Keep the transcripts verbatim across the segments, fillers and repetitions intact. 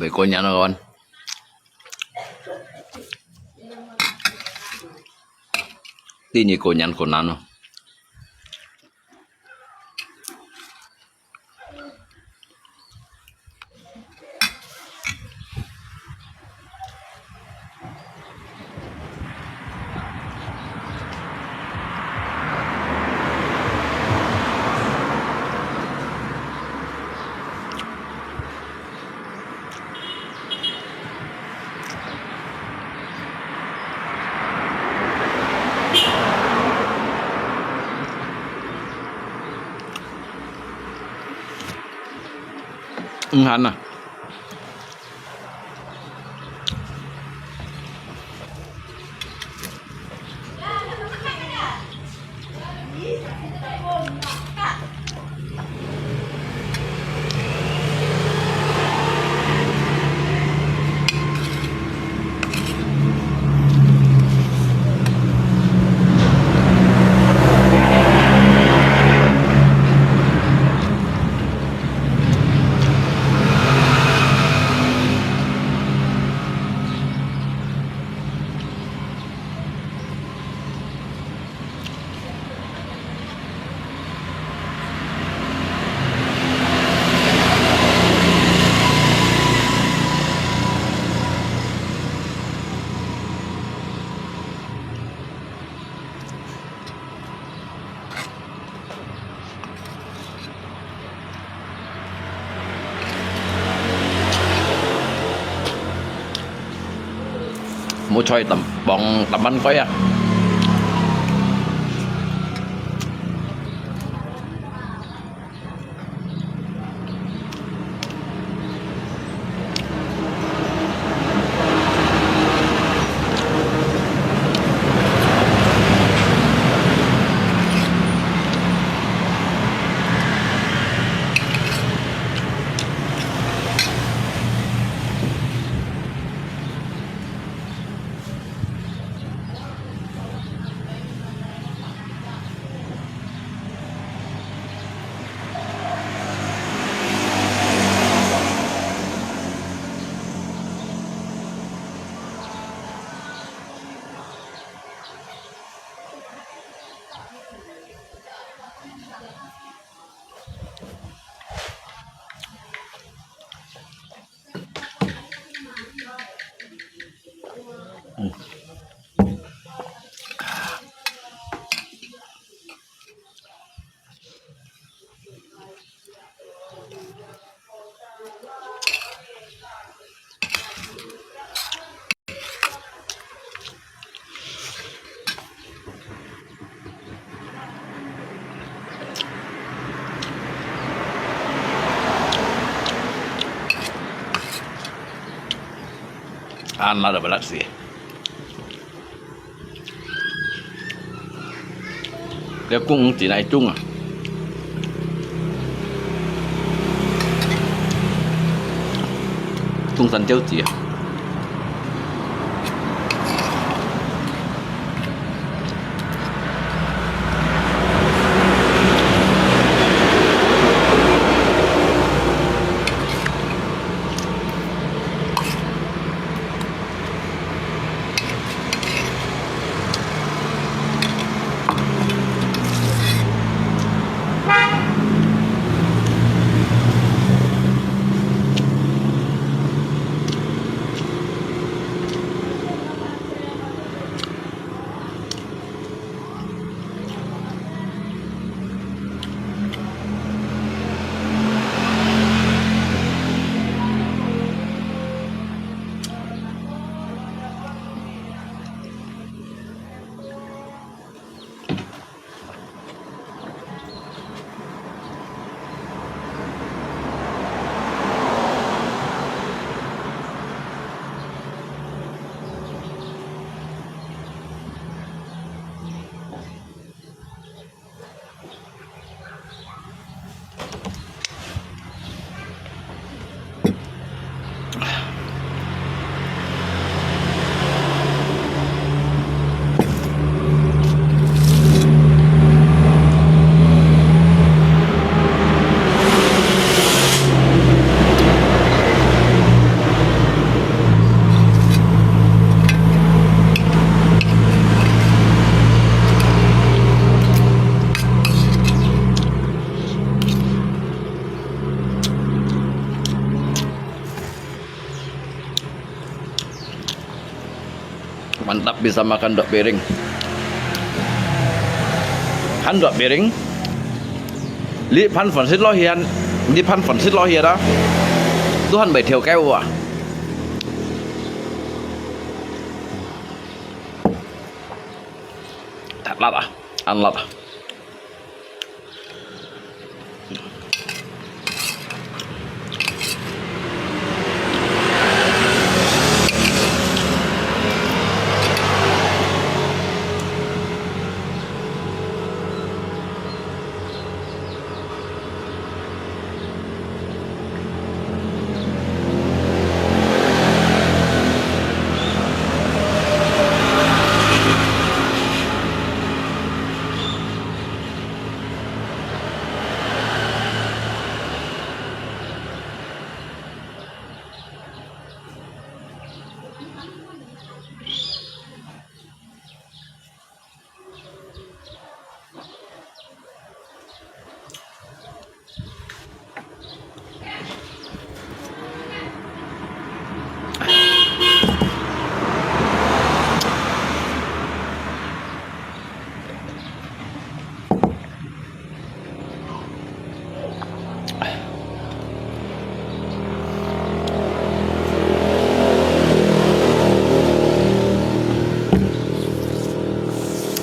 Về cô nhắn rồi con. Tin nhắn cô nhắn cô nắn không? Ung han à. Mô choi tăm, pông tăm băn koi à. Anna da balak si. Liá公雞哪位種啊？種山椒子啊。Mantap bisa makan dot piring. Kan dot piring. Li pan fonsit lo hian, li pan fonsit lo hian ah. Tuhan bai thiau kai wa. That lat ah, an lat ah.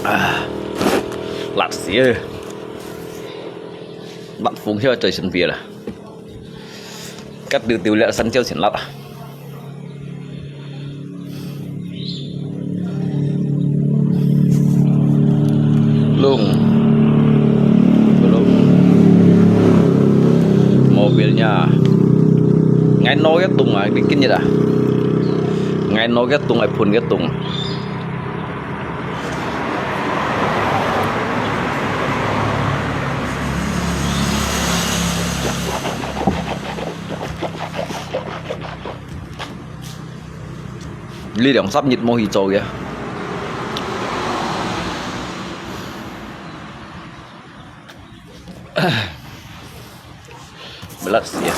啊，辣死啊！辣風響在身邊啦。 Kat tiu tiu lihat sân chiêu sìn lăp ah. Lung. Lung. Mobilnya. Ngai no cái tung ah, cái kinh nhật ah. Ngai no cái tung ai phun cái tung. Li liang sap nhit mo hi cho ya. Belat sih ya.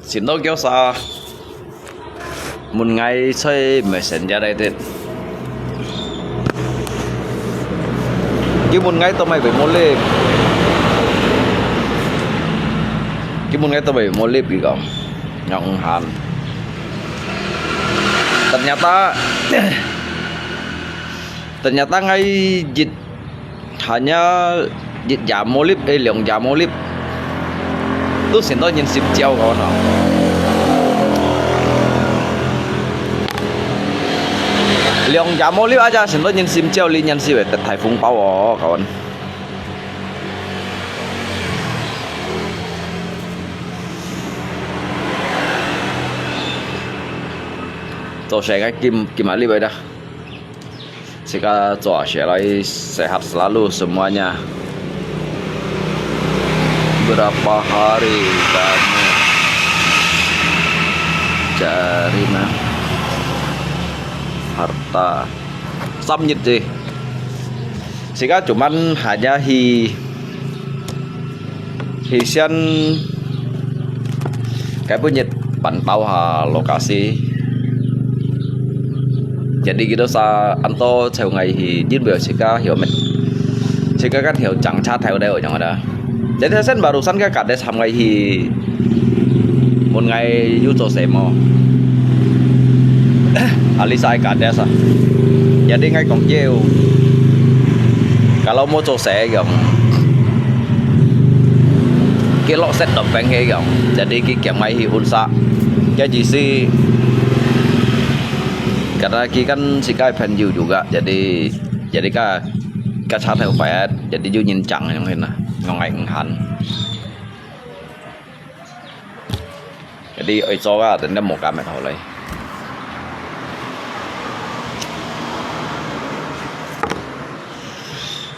Sìn to kiêu sa, mun ngai choi messenger ai tet. Kiêu mun ngai to mai be mo lip. Kiêu mun ngai to mai be mo lip ki kong. Ngong han. Ternyata, ternyata ngai jit Hanya jit ya mo lip, eh, liang ya mo lip. Tu sìn to nyin sip chiao kau no. Liang ya mo lip aja sìn to nyin sip chiao li nyin sip eh, tet thai phung pao oh, kawan. Cho sẻ ngai kim, kim a lip ai da. Sika cho sẻ lai sehat selalu semuanya. Berapa hari kamu cari nafkah? Sap nhit sih. Sika cuman hanya hi Hi sian, cái bữa nhật bản tàu ha lokasi. Jadi kita sa anto chèo ngai hi jin bèo sika hiểu mệt. Sika kan hiểu chẳng cha theo đây ở trong đó. Jadi sen barusan ka kades ham ngai hi mun ngai yu cho sẻ mo. Alisa ai kades ah. Jadi ngai kong jeu. Kalau mo cho sẻ yong. Ki lok set dom peng he yong. Jadi ki kiam ngai hi un sa. Cái gì si. Karena ki kan si kai phen yu juga. Jadi, jadi ka, ka cha theo phải. Jadi yu nyin chang yong hin na. Ngong ngai nghan. Jadi ơi cho ka, tên đã một cái mệt hậu lấy.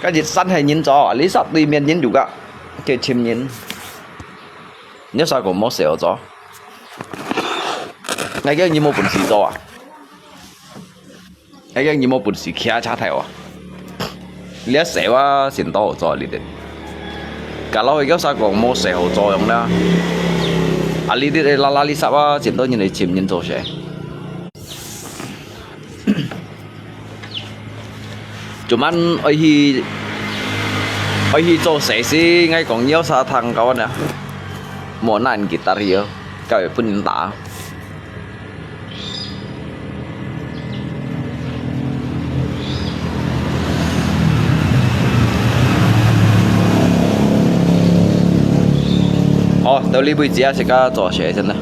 Cái dịch sẵn hay nhìn cho, lý sắp đi miền nhìn được á. Cái chim nhìn. Nếu sao cũng mốt xẻo cho. 𠊎个你無本事做啊？𠊎个你無本事騎車頭啊？你愛洗啊，先到好做呢啲。假如有啥講無洗好做樣啦。啊，呢啲拉拉哩沙啊，先到人來尋人做事。 Cuman愛去，愛去做事時，𠊎講要啥聽教呢？無拿吉他去哦，教會分人打。哦，到這位止啊，自家做事先啦。